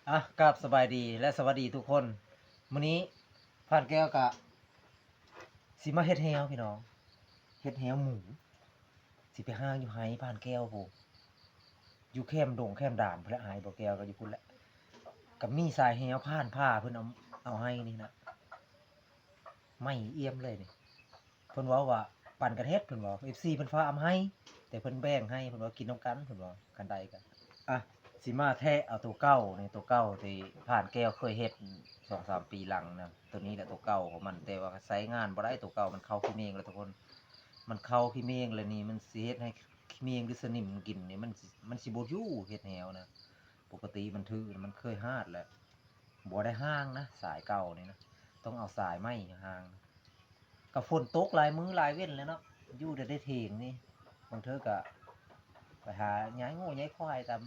ອ່ະ ກາບສະບາຍດີ ແລະ ສະຫວັດດີທຸກຄົນ. ມື້ນີ້ພານແກ້ວກະຊິມາເຮັດແຮ້ວພີ່ນ້ອງ, ເຮັດແຮ້ວໝູ ຊິໄປຫາຢູ່ໄຮ່ພານແກ້ວພຸ້ນ, ຢູ່ແຄມດົງແຄມດານພຸ້ນແຫຼະ, ໄຮ່ບ່າວແກ້ວກໍຢູ່ພຸ້ນແຫຼະ. ກໍມີສາຍແຮ້ວຜ່ານຜ່າເພິ່ນເອົາ ເອົາໄຮ່ນີ້ນະ ໄໝ້ອ່ຽມເລີຍນີ້. ເພິ່ນເວົ້າວ່າປັນກັນເຮັດ ເພິ່ນເວົ້າ ເອັຟຊີເພິ່ນຝາກມາໃຫ້ ແຕ່ເພິ່ນແບ່ງໃຫ້ ເພິ່ນວ່າກິນນຳກັນ ເພິ່ນວ່າ ຄັນໄດ້ກໍ ອ່ະ ຊິມາແທະເອົາໂຕເກົ່ານີ້ ໂຕເກົ່າທີ່ພານແກ້ວເຄີຍເຮັດສອງສາມປີຫຼັງນະ. ໂຕນີ້ແຫຼະໂຕເກົ່າຂອງມັນ ແຕ່ວ່າໃຊ້ງານບໍ່ໄດ້ ໂຕເກົ່າມັນເຂົ້າຂີ້ເມງແລ້ວທຸກຄົນ, ມັນເຂົ້າຂີ້ເມງແລ້ວນີ້ ມັນຊິເຮັດໃຫ້ຂີ້ເມງຫຼືສະໜິມກິນນີ້ ມັນ ມັນຊິບໍ່ຢູ່ເຮັດແຮ້ວນະ. ປົກກະຕິມັນຖືກ ມັນເຄີຍຫາດແລ້ວ ບໍ່ໄດ້ຫ້າງນະ ສາຍເກົ່ານີ້ນະ ຕ້ອງເອົາສາຍໃໝ່ຫ້າງ. ກໍຝົນຕົກຫຼາຍມື້ຫຼາຍເວັນແລ້ວເນາະ ຢູ່ແຕ່ໃນຖຽງນີ້, ບາງເທື່ອກໍໄປຫາຍາຍງົວຍາຍຄວາຍຕາມ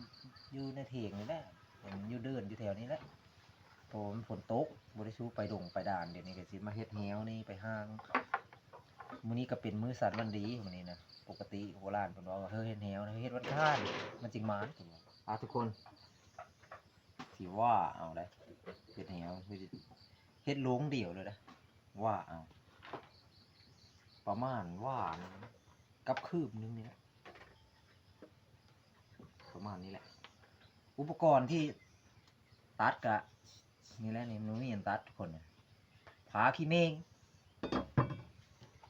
ຢູ່ໃນຖຽງນີ້ແຫຼະ, ເຫັນຢູ່ເດີ່ນຢູ່ແຖວນີ້ແຫຼະ ເພາະວ່າມັນຝົນຕົກ ບໍ່ໄດ້ສູ່ໄປດົງໄປດານ. ດຽວນີ້ກໍຊິມາເຮັດແຮ້ວນີ້ໄປຫ້າງ. ມື້ນີ້ກໍເປັນມື້ສັນວັນດີມື້ນີ້ນະ, ປົກກະຕິໂບລານເພິ່ນເວົ້າວ່າ ເຮີ ເຮັດແຮ້ວ ເຮັດວັນຄານມັນຈຶ່ງມາ. ອ່າ ທຸກຄົນ ຊິວ່າເອົາໄດ໋ ເຮັດແຮ້ວ ເຮັດໂລງດຽວເລີຍໄດ໋ ວ່າເອົາ ປະມານວ່າກັບຄືບໜຶ່ງນີ້ແຫຼະ ປະມານນີ້ແຫຼະ. ອຸປະກອນທີ່ຕັດກະ ນີ້ແຫຼະ ນີ້ ມັນມີອັນຕັດທຸກຄົນ ຜ້າຂີ້ເມງ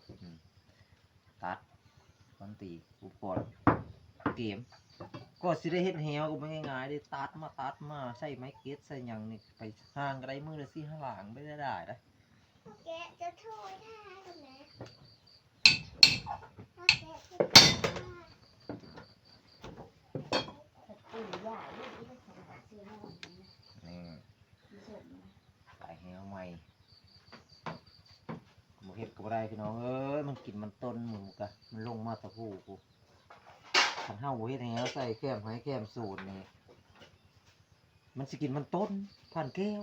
ອືມ ຕັດ ຄອນຕີ ອຸປະກອນເກມ. ກໍຊິໄດ້ເຮັດແຮ້ວກໍບໍ່ງ່າຍໆເດ້ ຕັດມາ ຕັດມາ ໃສ່ໄມ້ເກັດໃສ່ຫຍັງນີ້ ໄປຫ້າງກໍໄດ້ ມື້ລະສີ່ຫ້າຫຼັງ ບໍ່ໄດ້ຫຼາຍເດ້. ແກະຈະໂທດຫາກັນແຫຼະ ເອົາແກະຈະໂທດຫາ ນີ້ ສາຍແຮ້ວໃໝ່ ບໍ່ເຮັດກໍບໍ່ໄດ້ພີ່ນ້ອງເອີຍ, ມັນກິນມັນຕົ້ນໝູກະ ມັນລົງມາແຕ່ພູພຸ້ນ. ຄັນເຮົາບໍ່ເຮັດແຮ້ວໃສ່ແຄມໄຮ່ແຄມສວນນີ້ ມັນຊິກິນມັນຕົ້ນ ພານແກ້ວ.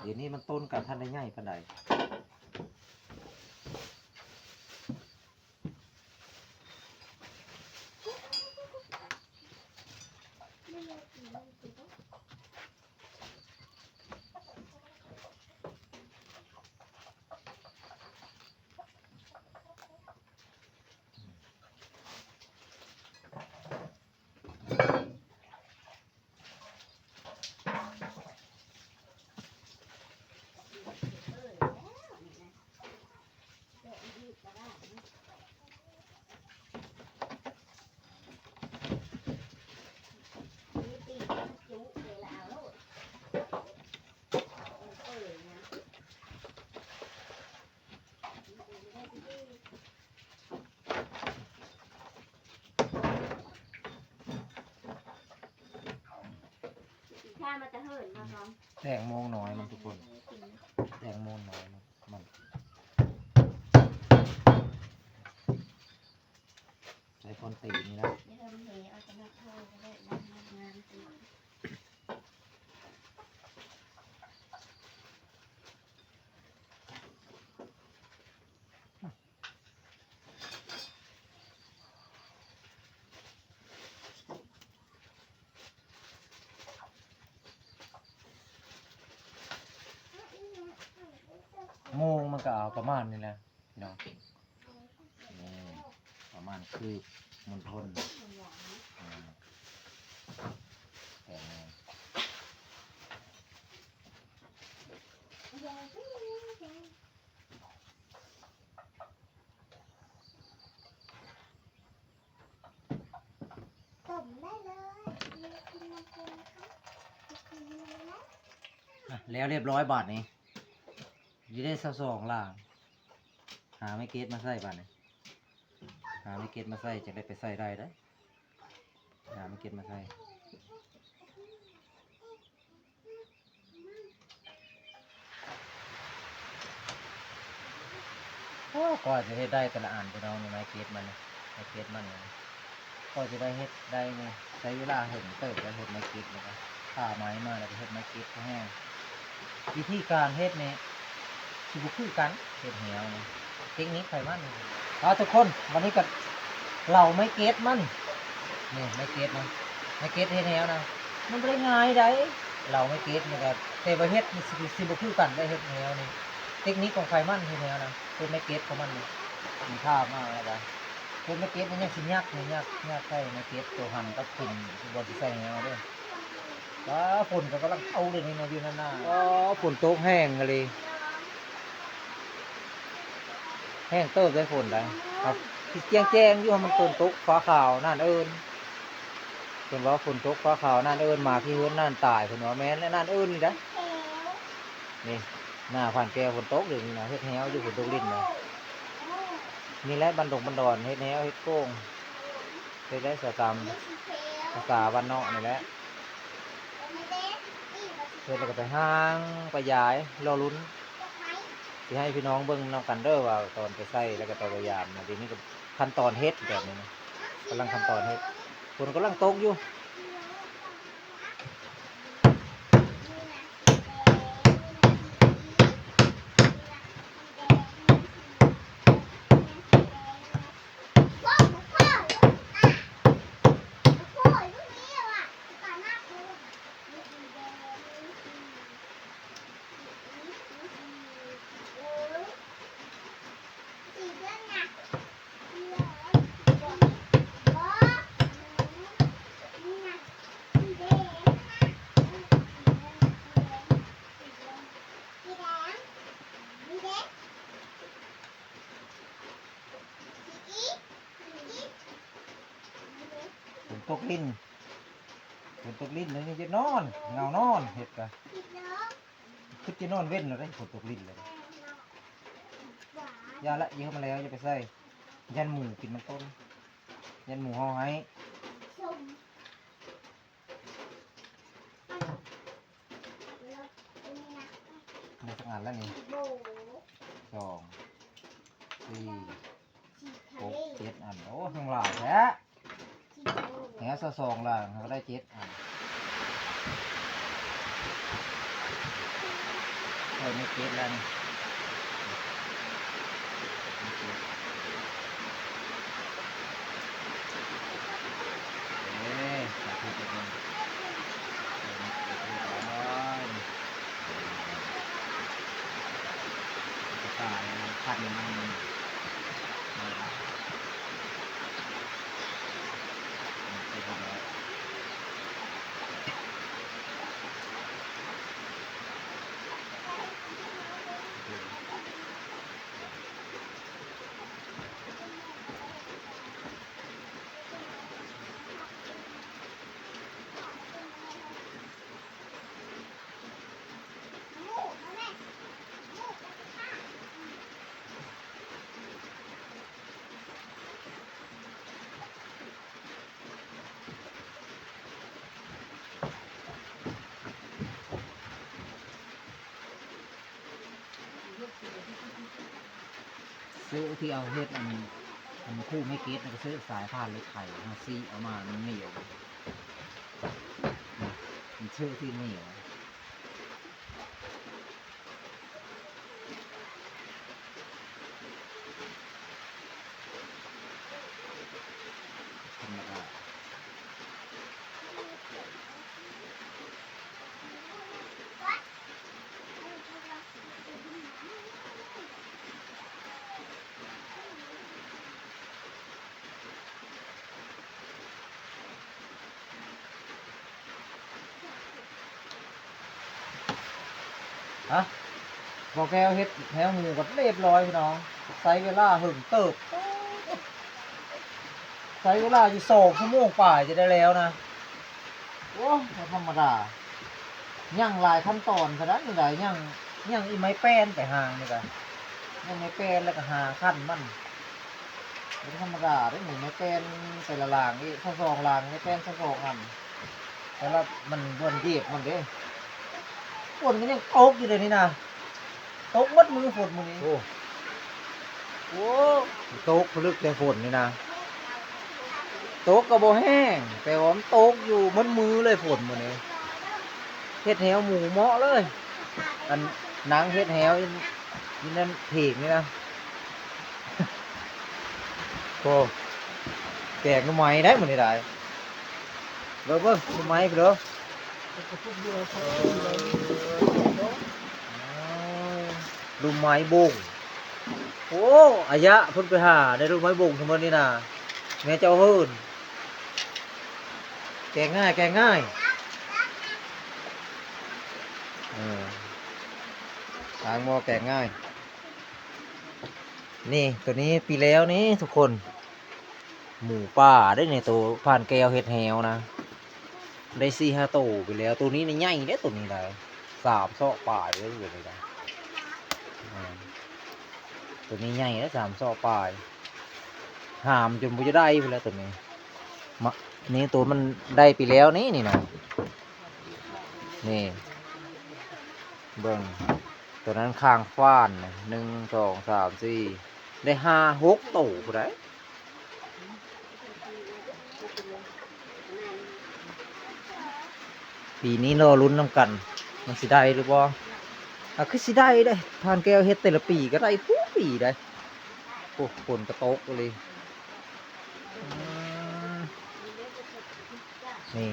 ດຽວນີ້ມັນຕົ້ນກະທັນໄດ້ໃຫຍ່ປານໃດ. ຂ້າມາແຕ່ເຫີນມາ ແຕງໂມງນ້ອຍມັນທຸກຄົນ ແຕງໂມນ້ອຍມັນ ມັນ ໃສ່ຄອນຕີນນີ້ນະ ໂມງມັນກໍເອົາປະມານນີ້ແຫຼະພີ່ນ້ອງ ນີ້ປະມານຄືບມົນທົນ ອືມ ແປດໂມງ. ຕົ້ມໄດ້ເລີຍ ກິນນຳກັນນະຄະ ກິນນຳກັນນະ. ອ່ະ ແລ້ວຮຽບຮ້ອຍບາດນີ້ ຢູ່ໄດ້ຊາວສອງຫຼັງ ຫາໄມ້ເກັດມາໃສ່ບາດນີ້ ຫາໄມ້ເກັດມາໃສ່ ຈັ່ງໄດ້ໄປໃສ່ໄດ້ເດ້ ຫາໄມ້ເກັດມາໃສ່. ໂອ້ ກວ່າຈະເຮັດໄດ້ແຕ່ລະອັນພີ່ນ້ອງ ນີ້ໄມ້ເກັດມັນ ໄມ້ເກັດມັນ ກວ່າຈະໄດ້ເຮັດໄດ້ນີ້ ໃຊ້ເວລາເຫິງເຕີບ ໄດ້ເຮັດໄມ້ເກັດນີ້ ກະຜ່າໄມ້ມາແລ້ວກະເຮັດໄມ້ເກັດພໍແຮງ. ວິທີການເຮັດນີ້ຊິບໍ່ຄືກັນ ເຮັດແນວນີ້ ເຕັກນິກໃຜມັນ. ເອົາ ທຸກຄົນ ບາດນີ້ກະເຫຼົາໄມ້ເກັດມັນ ນີ້ໄມ້ເກັດນະ ໄມ້ເກັດເຮັດແຫວນະ ມັນບໍ່ໄດ້ງ່າຍໃດ. ເຫຼົ່າໄມ້ເກັດນີ້ກະ ແຕ່ວ່າເຮັດນີ້ຊິ ຊິບໍ່ຄືກັນໄດ໋ ເຮັດແຫວນີ້ ເຕັກນິກຂອງໃຜມັນເຮັດແຫວນະ. ເປັນໄມ້ເກັດຂອງມັນນີ້ ມັນທາມາແລ້ວກະ ເປັນໄມ້ເກັດນີ້ຍັງຊິຍັກນີ້ ຍັກ ຍັກໃສ່ໄມ້ເກັດໂຕຫັ້ນກັບຂຸມ ບ່ອນຊິໃສ່ແຫວເດີ. ວ້າ ຝົນກໍກຳລັງຕົກເດ້ນີ້ນະ ຢູ່ນັ້ນນະ. ວ້າ ຝົນຕົກແຮງອີ່ຫຼີ ແຮງເຕີບໄດ໋ຝົນໄດ໋. ຄັບ ຊິແຈ້ງໆຢູ່ ໃຫ້ມັນຕົນຕົກຟ້າຂາວນັ້ນເອີນ ເພິ່ນວ່າຝົນຕົກຟ້າຂາວນັ້ນເອີນ ໝາທີ່ເຮືອນນັ້ນຕາຍ ເພິ່ນວ່າແມ່ນແລ້ວນັ້ນເອີນນີ້ໄດ໋. ນີ້ ໜ້າຜ່ານແກ້ວຝົນຕົກເດ້ນີ້ນະ ເຮັດແຫວຢູ່ ຝົນຕົກລິນນະ. ນີ້ແຫຼະບ້ານດົງບ້ານດອນ ເຮັດແຫວເຮັດໂກງ ເຮັດໄດ້ສະຕາມພາສາບ້ານນອກນີ້ແຫຼະ. ເຮັດແລ້ວກໍໄປຫາງໄປຢາຍ ລໍລຸ້ນ ຊິໃຫ້ພີ່ນ້ອງເບິ່ງນຳກັນເດີ ວ່າຕອນໄປໃສ່ ແລ້ວກໍຕອນໄປຢາມນະ. ດຽວນີ້ກໍຂັ້ນຕອນເຮັດແບບນີ້ນະ ກຳລັງຂັ້ນຕອນເຮັດ ຝົນກຳລັງຕົກຢູ່. ຝົນຕົກລິນ ຝົນຕົກລິນ ແລ້ວນີ້ຈະນອນ ເຫງົານອນ ເຮັດກະ ຄືຈະນອນເວັນແລ້ວເດ້ ຝົນຕົກລິນແລ້ວ. ຢ່າລະ ເຢີມາແລ້ວ ຢ່າໄປໃສ່ ຢ້ານໝູກິນມັນຕົ້ນ ຢ້ານໝູເຮົາໄຫ້. ໄດ້ຈັກອັນແລ້ວນີ້ ສອງ ສີ່ ຫົກ ເຈັດອັນ. ໂອ້ ຍັງຫຼາຍແທ້ ແຫວຊາວສອງຫຼັງ ເຮົາກໍໄດ້ເຈັດອັນ. ເອີ ໄດ້ເຈັດແລ້ວນີ້ ໄດ້ເຈັດ. ເອີ ສາທຸເດີ ເອີ ເອີ ເອີ ເອີ ຕາຍແລ້ວ ຄັນມັນ. ເຊາະທີ່ເອົາເຮັດອັນ ອັນຄູ່ໄມ້ເກັດ ແລ້ວກໍເຊາະສາຍຜ່ານເຫຼັກໄຂ ຫາຊີ້ເອົາມາ ມັນໜຽວ ມັນເຊາະທີ່ໜຽວ. ທຳມະດາ. ຮະ ບໍ່ແກ້ວເຮັດແຖວໝູກໍລຽບລ້ອຍພີ່ນ້ອງ ໃຊ້ເວລາເຫິງເຕີບ ໃຊ້ເວລາຢູ່ສອງຊົ່ວໂມງປາຍຈະໄດ້ແລ້ວນະ. ໂອ້ ບໍ່ທຳມະດາ ຍັງຫຼາຍຂັ້ນຕອນຊະໄດ໋ນີ້ໄດ໋ ຍັງ ຍັງອີໄມ້ແປ້ນໄປຫາງນີ້ກະ ຍັງໄມ້ແປ້ນ ແລ້ວກະຫາຂັ້ນມັນ ບໍ່ທຳມະດາເດ້ນີ້ ໄມ້ແປ້ນແຕ່ລະລາງອີກ ຊາວສອງລາງ ໄມ້ແປ້ນຊາວສອງອັນ ແຕ່ລະມັນບ່ອນຢຽບມັນເດ້. ຝົນກໍຍັງຕົກຢູ່ເດ້ນີ້ນະ ຕົກໝົດມື້ຝົນມື້ນີ້. ໂອ້ ໂອ້ ຕົກຜະລຶກແຕ່ຝົນນີ້ນະ ຕົກກໍບໍ່ແຮງ ແຕ່ວ່າມັນຕົກຢູ່ໝົດມື້ເລີຍຝົນມື້ນີ້. ເຮັດແຖວໝູເໝາະເລີຍ ອັນນາງເຮັດແຖວຢູ່ ຢູ່ນັ້ນເຖກນີ້ນະ. ໂອ້ ແກງໜໍ່ໄມ້ໄດ໋ມື້ນີ້ໄດ໋. ເບິ່ງ ເບິ່ງ ລູກໄມ້ພຸ້ນເດີ ເອີ ລູກໄມ້ບົງ. ໂອ້ ອາຍະເພິ່ນໄປຫາໄດ້ລູກໄມ້ບົງທັງໝົດນີ້ນະ ແມ່ເຈົ້າເຮີນ. ແກະງ່າຍ ແກະງ່າຍ ເອີ ລ້າງໝໍ້ແກະງ່າຍ. ນີ້ ໂຕນີ້ປີແລ້ວນີ້ທຸກຄົນ ໝູປ່າເດ້ນີ້ ໂຕຜ່ານແກ້ວເຮັດແຮ້ວນະ ໄດ້ສີ່ຫ້າໂຕໄປແລ້ວ. ໂຕນີ້ນີ້ໃຫຍ່ເດ້ ໂຕນີ້ໄດ້ສາມເຊາະປາຍເດ້ ໂຕນີ້ໄດ້ ອາ ໂຕນີ້ໃຫຍ່ເດ້ ສາມເຊາະປາຍ ຫາມຈົນບໍ່ຈະໄດ້ພຸ້ນແຫຼະໂຕນີ້. ມະ ນີ້ໂຕມັນໄດ້ໄປແລ້ວນີ້ ນີ້ນະ ນີ້ ເບິ່ງ ໂຕນັ້ນຂ້າງຟານ ໜຶ່ງ ສອງ ສາມ ສີ່ ໄດ້ຫ້າ ຫົກໂຕພຸ້ນໃດ. ປີນີ້ລໍລຸ້ນນຳກັນ ມັນຊິໄດ້ຫຼືບໍ່? ອາ ຄືຊິໄດ້ເດ້ ຜ່ານແກ້ວເຮັດແຕ່ລະປີກໍໄດ້ທຸກປີໃດ. ໂອ້ ຝົນກໍຕົກອີ່ຫຼີ. ອືມ ນີ້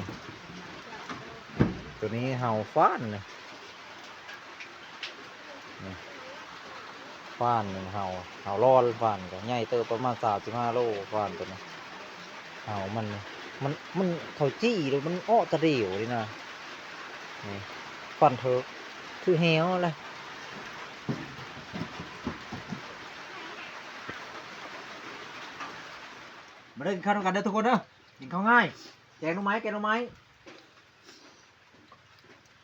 ໂຕນີ້ເຫົ່າຟານນະ. ນີ້ ຟານມັນເຫົ່າ ເຫົ່າລອນ ຟານກໍໃຫຍ່ເຕີບ ປະມານສາມສິບຫ້າໂລ ຟານໂຕນີ້. ເຫົ່າມັນ ມັນ ມັນ ເຂົາຈີ້ແລ້ວມັນເອາະຕະຫຼຽວເດ້ນະ. ນີ້ ຟັນເຖິກ ຄືແຮ້ວຫັ້ນແຫຼະ. ມາເດີ ກິນເຂົ້ານຳກັນເດີທຸກຄົນເດີ. ກິນເຂົ້າງ່າຍ ແກງໜໍ່ໄມ້ ແກງໜໍ່ໄມ້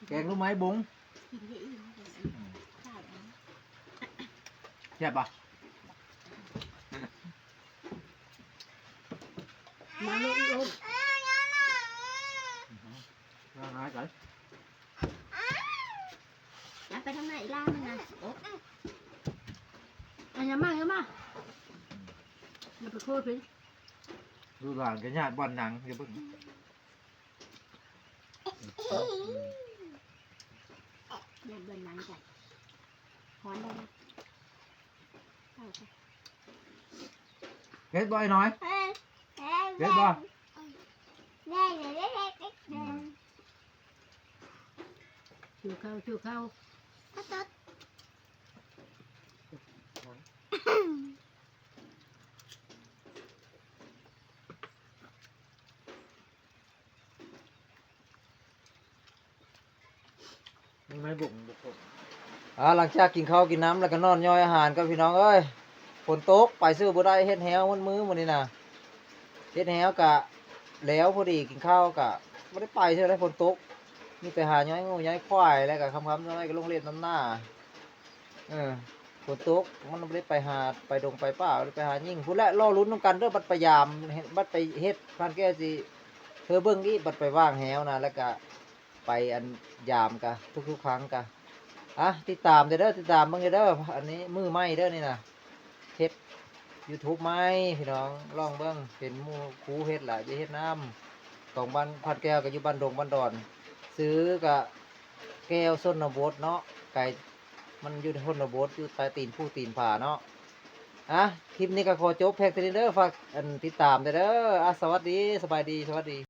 ແກງໜໍ່ໄມ້ບົງ. ແຊບບໍ່? ມາລູກ ມາລູກ ມາຫາໃສ? ໄປທາງໃນອີ່ຫຼ້າມັນນະ. ໂອ້ ອັນຍາມາ ຍາມາ ຢ່າໄປໂຄດເພິ່ນ. ລູກຫຼານກໍຍາດບ່ອນນັ່ງ ຢ່າເບິ່ງ ຍາດບ່ອນນັ່ງ. ເຜັດບໍ່ ໄອ້ນ້ອຍ? ເຜັດບໍ່? ຫິວເຂົ້າ ຫິວເຂົ້າ. ໜໍ່ໄມ້ບົງ ອ່າ ຫຼັງຈາກກິນເຂົ້າກິນນ້ຳແລ້ວກໍນອນຍ່ອຍອາຫານກ່ອນ ພີ່ນ້ອງເອີຍ. ຝົນຕົກ ໄປໃສບໍ່ໄດ້ ເຮັດແຮ້ວໝົດມື້ມື້ນີ້ນະ. ເຮັດແຮ້ວກະແລ້ວພໍດີ ກິນເຂົ້າກະບໍ່ໄດ້ໄປໃສໃດ ຝົນຕົກ. ມີແຕ່ຫາຍ້ອຍງົວຍ້ອຍຄວາຍ ແລ້ວກະຄ່ຳໆໜ້ອຍກໍລົງເລ່ນນຳໜ້າ. ເອີ ຝົນຕົກ ມັນບໍ່ໄດ້ໄປຫາ ໄປດົງໄປປ່າ ບໍ່ໄດ້ໄປຫາຍິງ. ພຸ້ນແຫຼະ ລໍລຸ້ນນຳກັນເດີ ບັດໄປຢາມ ບັດໄປເຮັດ ຜ່ານແກ້ວຊິເທີເບິ່ງອີກ ບັດໄປຫວ່າງແຮ້ວນະ ແລ້ວກະໄປອັນ ຢາມກະທຸກໆຄັ້ງກະ. ອ່ະ ຕິດຕາມເດີ ຕິດຕາມເບິ່ງເດີ. ອັນນີ້ມືໃໝ່ເດີນີ້ນະ ເຮັດຢູທູບໃໝ່ ພີ່ນ້ອງລອງເບິ່ງ. ເຫັນໝູ່ຄູເຮັດລະ ຈະເຮັດນຳ. ຂອງບ້ານ ພັນແກ້ວກໍຢູ່ບ້ານດົງບ້ານດອນ ຊື່ກະແກ້ວຊົນນະບົດເນາະ ໄກ ມັນຢູ່ຊົນນະບົດ ຢູ່ໃຕ້ຕີນພູຕີນຜາເນາະ. ອ່ະ ຄລິບນີ້ກໍຂໍຈົບພຽງເທົ່ານີ້ເດີ. ຝາກອັນຕິດຕາມແດ່ເດີ. ອ່ະ ສະຫວັດດີ ສະບາຍດີ ສະຫວັດດີ.